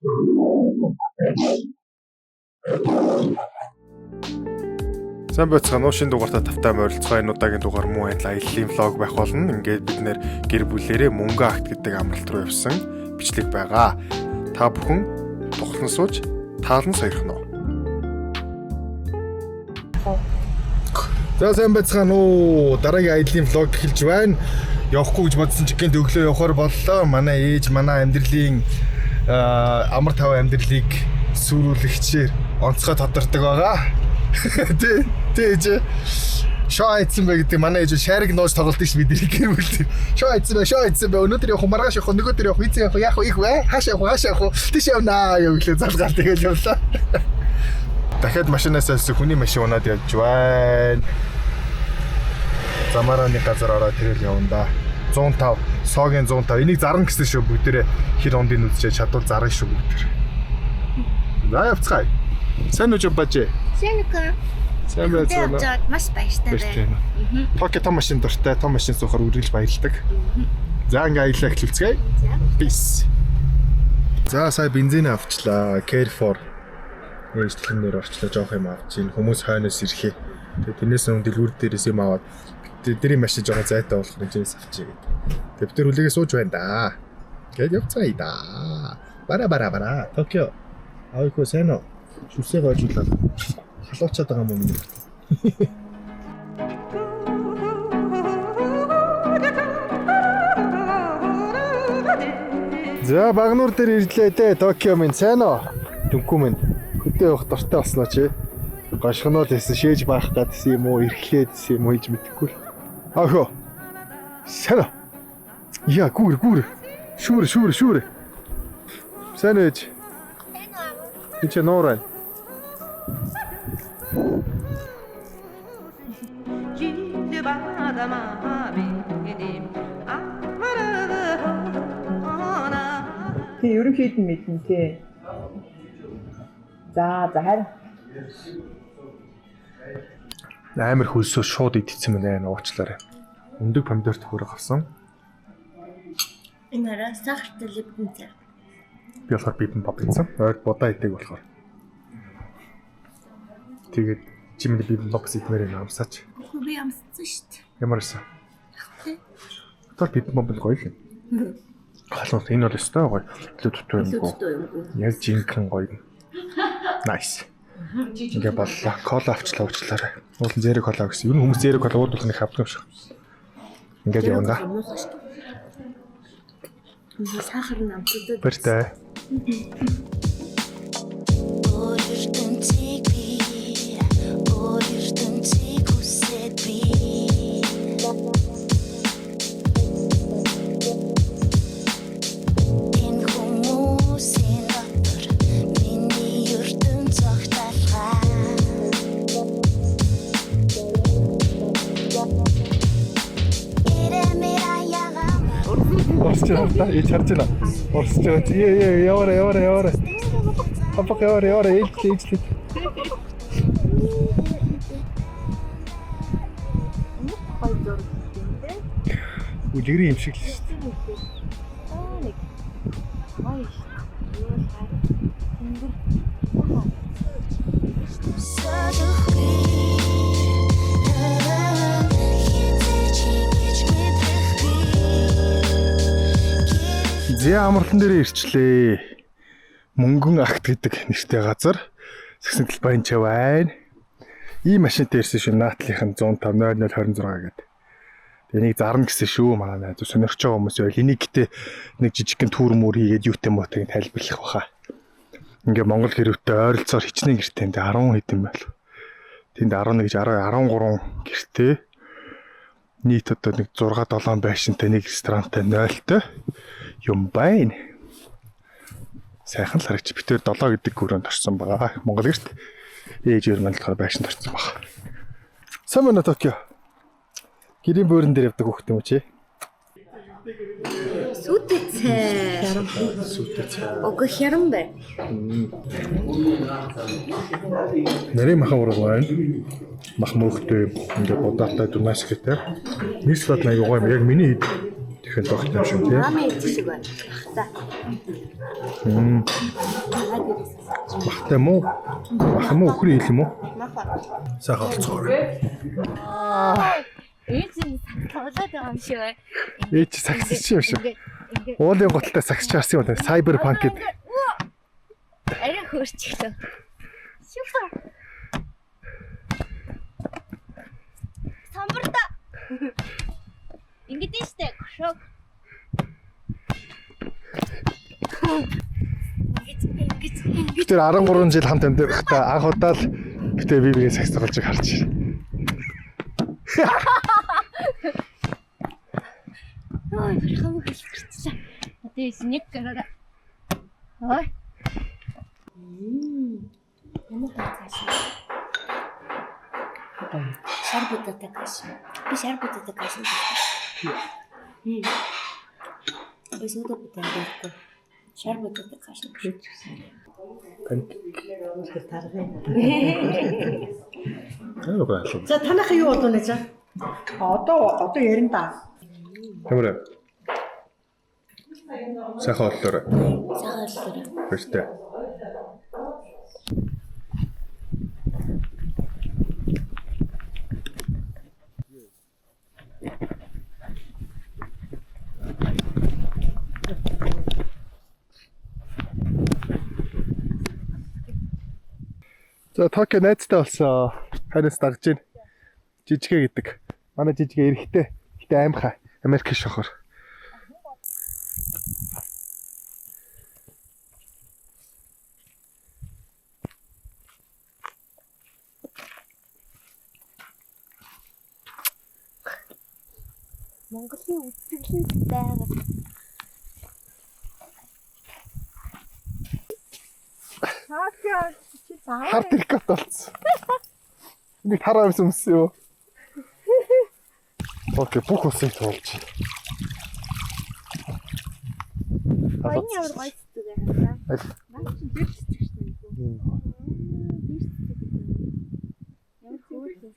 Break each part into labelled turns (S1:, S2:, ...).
S1: Сайн байцгаана уу? Шинэ дугаартаа тавтай морилцгоо. Энэ удаагийн дугаар мөн адил аяллаа vlog байх болно. Ингээд бид нэр гэр бүлээрээ Мөнгөн агт гэдэг амралт руу явсан бичлэг байгаа. Та бүхэн тухлан сууж таалан сойрхно. За сайн байцгаана уу? Дараагийн аяллаа vlog эхэлж байна. Явахгүй гэж бодсон ч гэнт өглөө явахаар боллоо. Манай ээж манай амьдралын амар тав амьдралыг сүрүүлэгчээр онцгой тодордог байгаа. Тэ тэ ээж шоо айцсан бай гэдэг манай ээж шариг нууж тоглолт ш бид нар гэр бүл дээр. Шоо айцсан бай, шоо айцсан бай. Өнөөдөр явах уу, маргааш явах уу, нөгөөдөр явах уу, эзэн явах уу, яах уу, их вэ? Хаашаа явах уу, хаашаа явах уу? Тийш явнаа гэвлээ залгаал тэгэл явлаа. Дахиад машинаас элсэн хүний машин унаад явж байна. Замаараа нэг газар ороод тэрэл явна да. 105, соогийн 105. Энийг зарна гэсэн шүү бүгдээрээ хэр ондын үзчихэд чадвал зарна шүү бүгдээр. За явцгаая. Сайн уу бажи?
S2: Сайн уу?
S1: Сайн байцгаана.
S2: Явж маш баяртай
S1: Баяртай
S2: байна.
S1: байна. Токио том машин дуртай, том машин суухаар үргэлж баярлдаг. За ингээ аялаа эхлүүлцгээе. Peace. За сая бензин авчлаа. Carrefour өөрчлөлтөн дээр орчлоо жоох юм авч ин хүмүүс хойноос ирэхээ. Тэгээ тэрнээс өмнө дэлгүүр дээрээс юм аваад тэдний машин жоохон зайтай болох хэмжээс авчий гэдэг. Тэгээ бид тэр хүлээгээ сууж байна да. Тэгээд явцгаая да. Бара бара бара. Токио. Аавико сайн уу? Шүсээ гойжуулаад халуучаад байгаа юм уу миний? За багнуур дээр ирлээ те Токио минь сайн уу? Дүнкүү минь хөдөө явах дуртай болсноо чи. Гошгоноод байсан шээж баах гэдсэн юм уу, эрхлээд гэсэн юм уу хийж мэдэхгүй л. Ахо. Сайн уу? Яа гүр гүр. Шүүр шүүр шүүр. Сайн уу ээж? Энд чи нуур байна.
S3: Тий, ерөнхийд нь мэднэ тий. За, за харин
S1: Амар хөлсөө шууд идчихсэн мэнэ уучлаарай. Өндөг помидор төхөөрөг авсан.
S2: Энэ хараа сахартай липтон цай.
S1: Би болохоор бибимбап идсэн. Ойр будаа идэг болохоор. Тэгээд чи миний бибимбап идмээр юм амсаач.
S2: Үгүй би амссан шүү дээ.
S1: Ямар байсан? Тэр бибимбап нь гоё л юм. Халуун энэ бол өстой гоё. Илүү дутуу юмгүй.
S2: Дутуу юмгүй.
S1: Яг жинхэнэ гоё юм. Nice. Ингээ боллоо. Кола авчлаа уучлаарай. Уулын зэрэг кола гэсэн. Ер нь хүмүүс зэрэг кола уудулах нэг хавдаг юм шиг. Ингээд явна да.
S2: Муухай шүү дээ. Энэ сахар нь амтдаг.
S1: Баяртай.
S4: Өөр ертөнцийг би өөр ертөнцийг хүсээд би Энэ хүмүүсийн дотор миний ертөнц огталгаа Ирэмэр аягаа
S1: Орсож байгаа та. Ээж харж байна. Орсож байгаа. Ее ее яваарай яваарай яваарай. Апак яваарай яваарай ээлжлээ ээлжлээ.
S3: гоё зураг юм тий.
S1: Үлгэрийн юм шиг л шүү дээ.
S3: Аа нэг гоё шүү. Юу л хай. Тэнгэр.
S4: Садахгүй хизээч ингэж мэдрэхгүй.
S1: Зя амарлан дээр ирчлээ. Мөнгөн агт гэдэг нэртэй газар. Сэгсэн талбай энэ ч байна. Ийм машинтай ирсэн шүү. Наатлынх нь 105 0026 гэдэг. Тэгээ энийг зарна гэсэн шүү манай найз. Сонирхож байгаа хүмүүс байл. Энийг гэтээ нэг жижигхэн түүр мүр хийгээд юутай муутай тайлбарлах баха. Ингээ Монгол гэрүүтэй ойролцоогоор хичнээн гэртэй юм. 10 хэд юм байл. Тэнд 11 гэж 10 13 гэртэй. Нийт одоо нэг 6 7 байшинтай нэг ресторантай 0-той юм байна. Сайхан л харагч. Би тэр 7 гэдэг өрөөнд орсон байгаа. Монгол гэрт ээж өөр маань болохоор байшинд орсон байгаа. Сайн байна уу, Токио? Гэрийн бөөрөн дээр явдаг хүүхэд юм уу чи?
S2: Сүйтэй цай.
S1: Сүйтэй цай.
S2: Үгүй хяран бай.
S1: Нарийн махан ураг байна. Мах мөхтэй ингээ будаатай дунаас гэтэй. Нэг салат аягүй гоё юм. Яг миний хэд. Ихэн тогт юм шиг тий.
S3: Мами идэх шиг байна. За.
S1: Махтай мó? Мах юм уу? Өхрийн хэл юм уу?
S3: Мах.
S1: Сайхан олцгоор.
S3: Ээж нь тоглоод байгаа юм шиг байна.
S1: Ээж сагсч юм шиг.
S3: Ингээд ингээд
S1: Уулын гуталтай сагсч харсан юм байна. Cyberpunk гэдэг.
S3: арай хөөрчихлөө. Супер. Самбарта. Ингээд нь штэ. Шок. Ингээд ингээд ингээд
S1: Би тэр 13 жил хамт амьдрахдаа анх удаа л битээ би бигээ сагс тоглож байгааг харж байна.
S3: Ой, хамаг хэлчихлээ. Одоо эс нэг гараа. Ой. Ямар гацааш. Шар будаатай каш. Би шар будаатай каш. Би суда будаа байхгүй. Шар будаатай каш.
S1: Аа гоё.
S5: За танайх юу болов нэ за? Одоо ярина да.
S1: Ямар вэ? Сайхан оллоор.
S3: Сайхан оллоо.
S1: Баяртай. За Токио найзтай болсон. Хариус дагж гин. Жижигэ гэдэг. Манай жижигэ эрэхтэй. Гэтэ аймхаа. Америк шохор.
S3: Монголын үзэсгэлэнт байгаль.
S1: Хар трикот болсон. Нэг хар амс өмсөн юу? Окей, бүх усыг туулж.
S3: Энэ ямар гоё цэцэг юм аа.
S1: Аль?
S3: Наа чи бэр цэцэг шнэ. Бэр цэцэг гэдэг юм. Ямар хөөрхөн.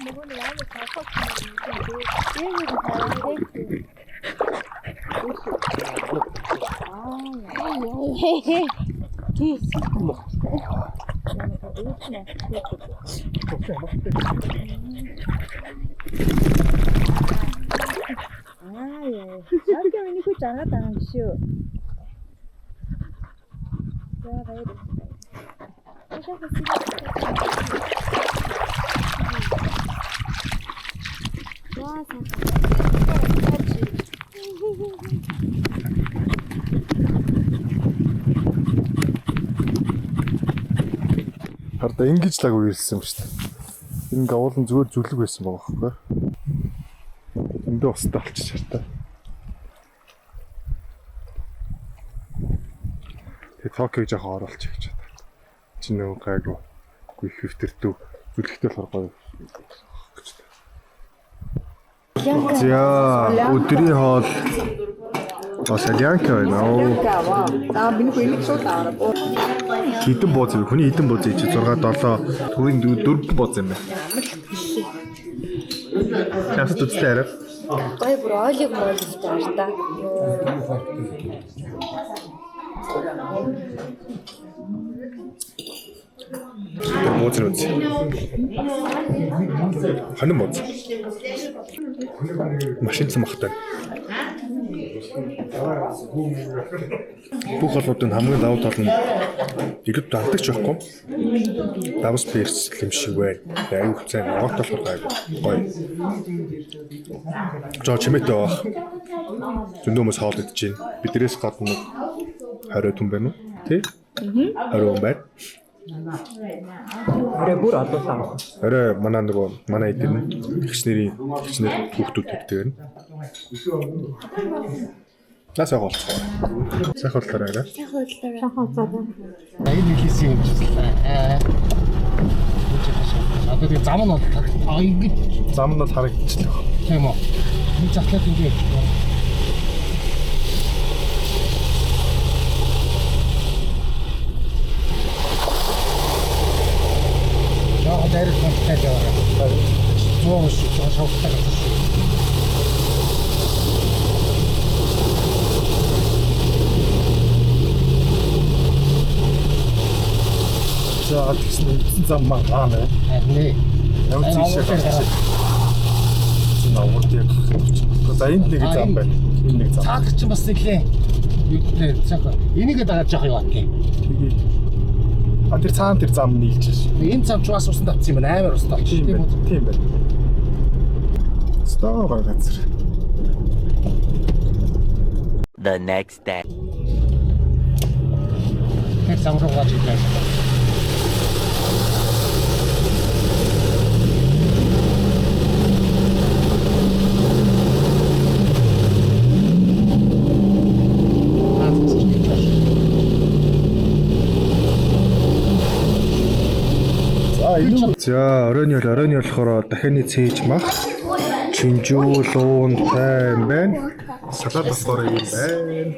S3: Нөгөө нэг амар толгой юм. Яг нэг
S2: Шарга миний хүү жаргаад байгаа юм шүү. За баяр.
S3: Ваа сайхан.
S1: Хардаа ингэж лаг үерсэн юм шүү дээ. Энэ гавуулан зүгээр зүлэг байсан байгаа байхгүй. Эндээ устай болчих шартаа. Тэгээ Токиог жоохон оруулчих гэж байна. Чи нөгөө гайгүй гүй хэвтэрдүү зүлэгтэй болохоор гоё гэж байна. За өдрийн хоол Солянка байна. Оо.
S5: За миний хүү энийг шууд аваа.
S1: Хэдэн бууз юм бэ? Хүний хэдэн бууз чи 6 7 төрийн 4 бууз юм байна. Чамс үзлээ арай.
S3: Гоё бүр ойлиг мойлтой байна та.
S1: Бууз нь үз. Хонин бууз. Машин цамхтай. Бүх холбоодын хамгийн давуу тал нь илүү дантагч байхгүй. Давс персэл юм шиг байна. Аюу хэвцээ ногоот болохоор гайгүй. Гоё. Жоо чимээтэй байх. Зөндөө хүмүүс хоол идэж байна. Биднээс гадна 20 хүн байна уу? Тий? 20 хүн байна.
S6: Арай бүр олуулаа авах.
S1: Орой манай нөгөө манай эдэр нь эгч нэрийн эгч нэр хүүхдүүд тавьдаг байна. Наа сайхан болцгоо. Сайхан боллоо арай.
S3: Сайхан боллоо.
S6: Аян нэг хийсэн юм шиг л аа. Одоо тэгээ зам нь бол аа ингэж
S1: Зам нь бол харагдчихлаа.
S6: тийм үү. Нэг затлаад ингэ явчихсан. дайрах тултай л яваа. 100 шүү, шавхтай газар шүү.
S1: За тэгсэн үндсэн зам маань аа нэ.
S6: Харин ээ.
S1: Ямар
S6: Энэ
S1: тийшээ
S6: овор дээр
S1: гарч. Энэ овор дээр гарах чинь. За энд нэг зам байна. Энэ нэг зам.
S6: Цаадах чинь бас нэглээ. Юу дээр цаах. Энийгээ дагаад жоох яваа тийм.
S1: Тэгээ. А тэр цаана тэр зам нийлж шээ.
S6: Энэ зам ч бас усан давцсан юм байна. Амар ус болчих
S1: Тийм
S6: тийм
S1: байна.
S6: үү?
S1: Тийм байна. Стоо гой газар.
S7: The next day.
S6: Тэр зам руу гаж ирлээ.
S1: За энэ За оройн бол оройн болохоор дахианы цээж мах чинжүү луун тайм байна. Салат болохоор юм байна.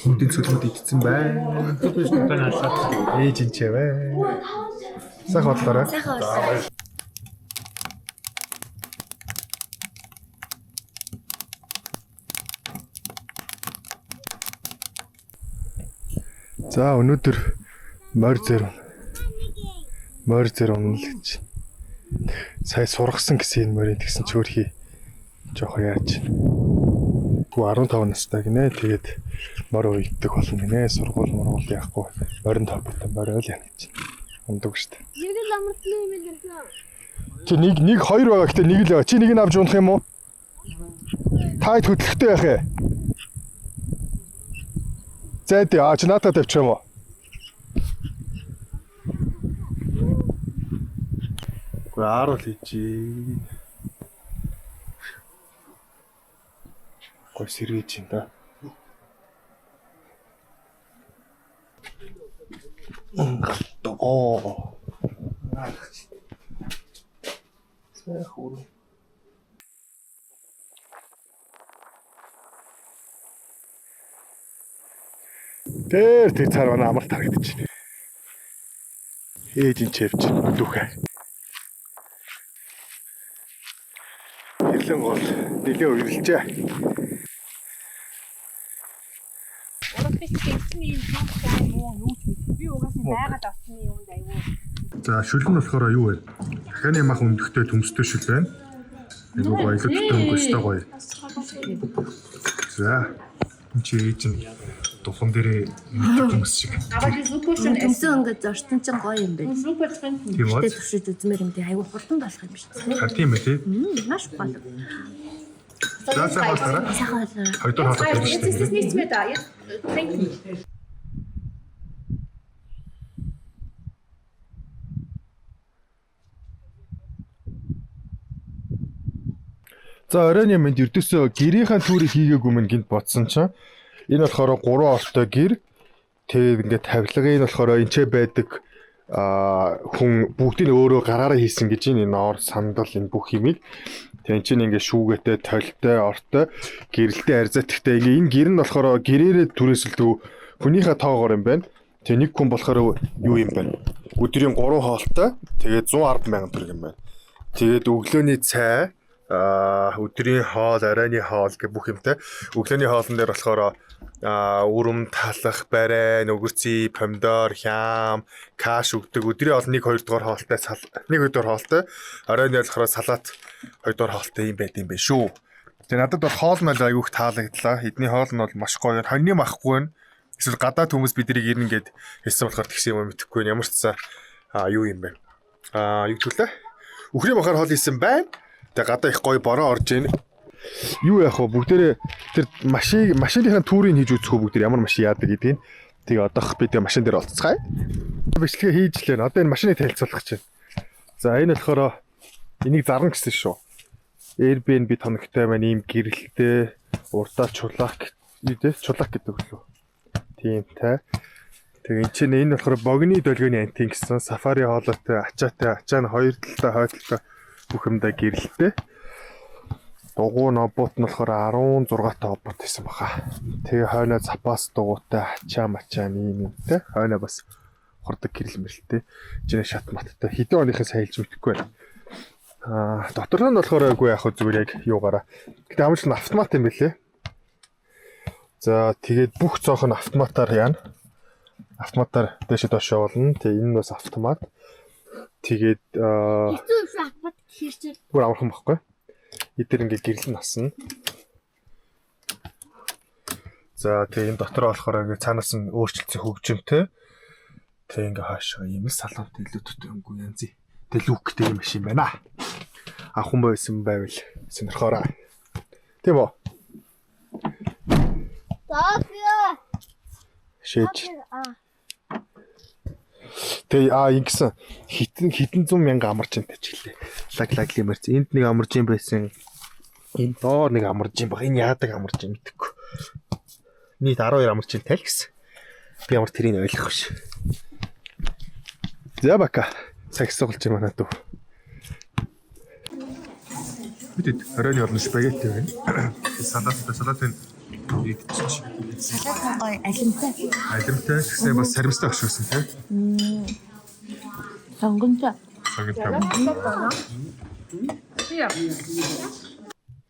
S1: Нүдийн цөлмөд идсэн байна. Ээж энэ ч байна. Сайхан бодлоорой.
S3: Сайхан бодлоо.
S1: За өнөөдөр морь зэр морь зэр унал гэж. Сая сургасан гэсэн энэ морийг тэгсэн чи өөрхий жоох яаж. Гүү 15 настай гинэ. Тэгээд морь уйддаг болно гинэ. Сургуул мургуул яахгүй морин топтой морь ойл яана гэж. Ундаг штэ.
S3: Нэг л амарсан юм байна.
S1: Чи нэг нэг хоёр байгаа гэтээ нэг л байгаа. Чи нэг нь авч унах юм уу? Тайд хөдлөхтэй байх ээ. Зайд аа чи наатаа тавьчих юм уу? Үгүй ааруул хийжээ. Гой сэргээж юм да. Оо. Сайх өрөө. Тэр тэр цаар манай амарт харагдаж байна. Ээж энэ чэвч дүүхэ. Хэрлэн гол нэлээ үргэлжээ. За шүлэг нь болохоор юу вэ? Дахианы мах өндөгтэй төмстэй шүл байна. Айгуу гоё, илүү төмөг өстой гоё. За энэ чи ээж нь духан дээрээ мэддэг хүмүүс шиг.
S3: Төмсөн ингээд зорсон чинь гоё юм байна.
S1: Тийм үү?
S3: Гэтэ туршиж үзмээр юм тий. Айгу хурдан болох юм биш үү?
S1: Харин тийм ээ тий.
S3: Маш гоё.
S1: За сайн хооллоорой.
S3: Сайхан хооллоорой.
S1: Хоёрдугаар хоолой тавьж штэ. За оройн мэнд ердөөсөө гэрийнхаа түүрийг хийгээгүй мэн гинт бодсон чинь энэ болохоор 3 ортой гэр тэгээд ингээд тавилгын болохоор энчээ байдаг а хүн бүгдийг нь өөрөө гараараа хийсэн гэж энэ ор сандал энэ бүх юмыг тэг энэ чинь ингээд шүүгээтэй толтой ортой гэрэлтэй арзаатагтай ингээ энэ гэр нь болохоор гэрээрээ түрээсэлдэг хүнийхээ тоогоор юм байна. Тэг нэг хүн болохоор юу юм бэ? Өдрийн 3 хоолтой тэгээд 110 мянган төгрөг юм байна. Тэгээд өглөөний цай аа өдрийн хоол, оройн хоол гэх бүх юмтай. Өглөөний хоолн дээр болохоор аа үрм, талах, барай, нөгөрций, помидор, хям, каш өгдөг. Өдрийн хоол 1 2 дугаар хоолтой, 1 2 дугаар хоолтой. Оройн болохоор салат 2 дугаар хоолтой юм байд юм бэ шүү. Тэгээ надад бол хоол нь бол айгүйх таалагдлаа. Эдний хоол нь бол маш гоё. Хоньны махгүй байна. Эсвэл гадаад хүмүүс биднийг ирнэ гэд хэлсэн болохоор тэгсэн юм уу мэдэхгүй байна. Ямар ч цаа аа юу юм бэ? Аа юу гэвлээ? Үхрийн махаар хоол хийсэн байна. Тэгээ гадаа их гоё бороо орж ийн. Юу яах вэ? Бүгдээрээ тэр машин машиныхаа түүрийг хийж үзэх үү бүгдээр ямар машин яадаг гэдгийг. Тэгээ одоох би тэгээ машин дээр олцгаая. Бичлэгээ хийж лээ. Одоо энэ машиныг танилцуулах чинь. За энэ болохоор энийг зарна гэсэн шүү. Airbnb тоногтой маань ийм гэрэлтэй урдаа чулаак юу дээ? Чулаак гэдэг лөө. Тийм тай. Тэгээ энэ чинь энэ болохоор богны долгионы антин гэсэн сафари хоолойтой, ачаатай, ачаа нь хоёр талтай, хой талтай бүх юмдаа гэрэлтэй. Дугуй нобот нь болохоор 16 та обот байсан баха. Тэгээ хойноо запас дугуйтай ачаа мачаа ийм юмтай. Хойноо бас Ухардаг гэрэл мэрэлтэй. Жинэ шат маттай. Хэдэн оныхын саялж мэдэхгүй байна. Аа, дотор нь болохоор айгүй яг хөө зүгээр яг юугаараа. Гэтэ амж нь автомат юм бэлээ. За тэгээд бүх цоох нь автоматар яана. Автоматар дээшээ доошоо болно. Тэгээ энэ нь бас автомат. Тэгээд аа
S3: Хэцүү юм шиг автомат хэрчээ.
S1: бүр амархан байхгүй. Эдгээр ингээ гэрэл нь асна. За тэгээ энэ дотор болохоор ингээ цаанаас нь өөрчлөлтсөн хөгжимтэй. Тэгээ ингээ хаашаа ийм л салонтой илүү төтөө юмгүй янз. Тэгээ лүктэй юм машин байна. Авах хүн байсан байвал сонирхоорой. Тийм үү?
S3: Токио.
S1: Шээж. Тэгээ аа ингэсэн хитэн хитэн зуун мянга амарч юм тач гэлээ. Лаг лаг лимэрч. Энд нэг амарч юм байсан. Энд доор нэг амарч юм баг. Энэ яадаг амарч юм мэдэхгүй. Нийт 12 амарч юм тайл гэсэн. Би ямар тэрийг ойлгох биш. За бака. Сагсуулж юм аа дүү. Бидэд оройн олон спагетти байна. Салат салатын идчих.
S2: Салат гоё алимтай.
S1: Алимтай гэсэн бас саримстай багш байсан тийм.
S2: Сонгонтой.
S1: Сонгонтой.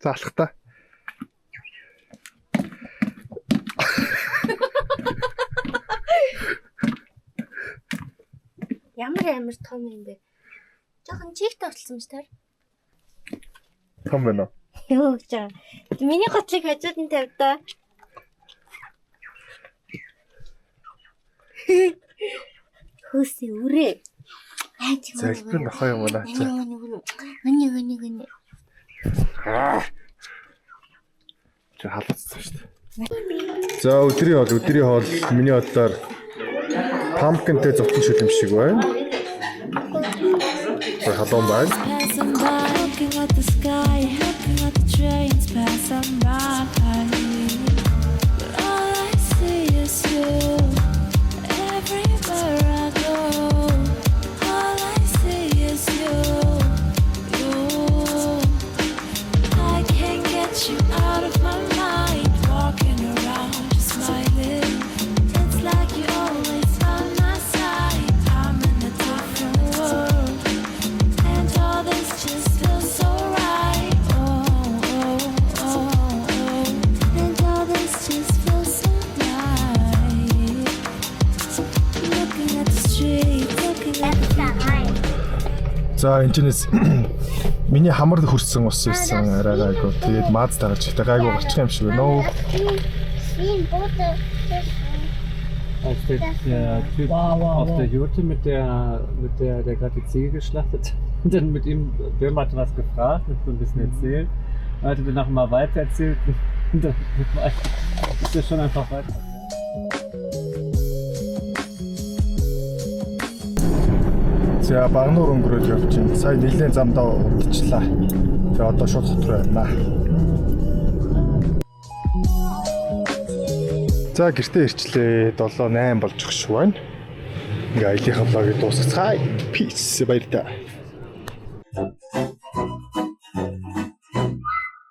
S1: За алах та.
S3: Ямар амар том юм бэ? Жохон чигт орцсон юм шиг таар.
S1: Том байна уу?
S3: Юу гэж байгаа. Миний готлыг хажууд нь тавь та. Хөсөө үрээ.
S1: Залбир нохоо юм байна. За.
S3: Өний өний өний.
S1: Чи халаацсан шүү дээ. За өдрийн хоол миний бодлоор pumpkin-тэй зутан шүлэм шиг байна. За халуун байна.
S4: Passing by, looking at the sky, looking at the trains passing by. But all I see is you. Everywhere I go, all I see is you. You. I can't get you out of my mind. Walking around, just smiling. It's like you always by my side. I'm in a different world. And all this just feels so right. Oh, oh, oh, oh. And all this just feels so right. Looking at the street, looking at the
S1: За энэ чинээс миний хамар хөрсөн ус ирсэн арай гайгүй. Тэгээд мааз дарж ихтэй гайгүй гарчих юм шиг байна уу?
S8: Als der Typ auf der Jurte mit der gerade die Ziege geschlachtet hat, und dann mit ihm, Böhm hatte was gefragt, hat so ein bisschen erzählt, und hatte dann noch mal weiter erzählt und dann ist er schon einfach weiter.
S1: За Багануур өнгөрөөд явж байна. Сая нэлээд замдаа удчихлаа. Тэгээ одоо шууд хот руу явна. За гэртээ ирчлээ. 7 8 болж өгш байна. Ингээ аялынхаа vlog-ыг дуусгацгаая. Peace баяртай.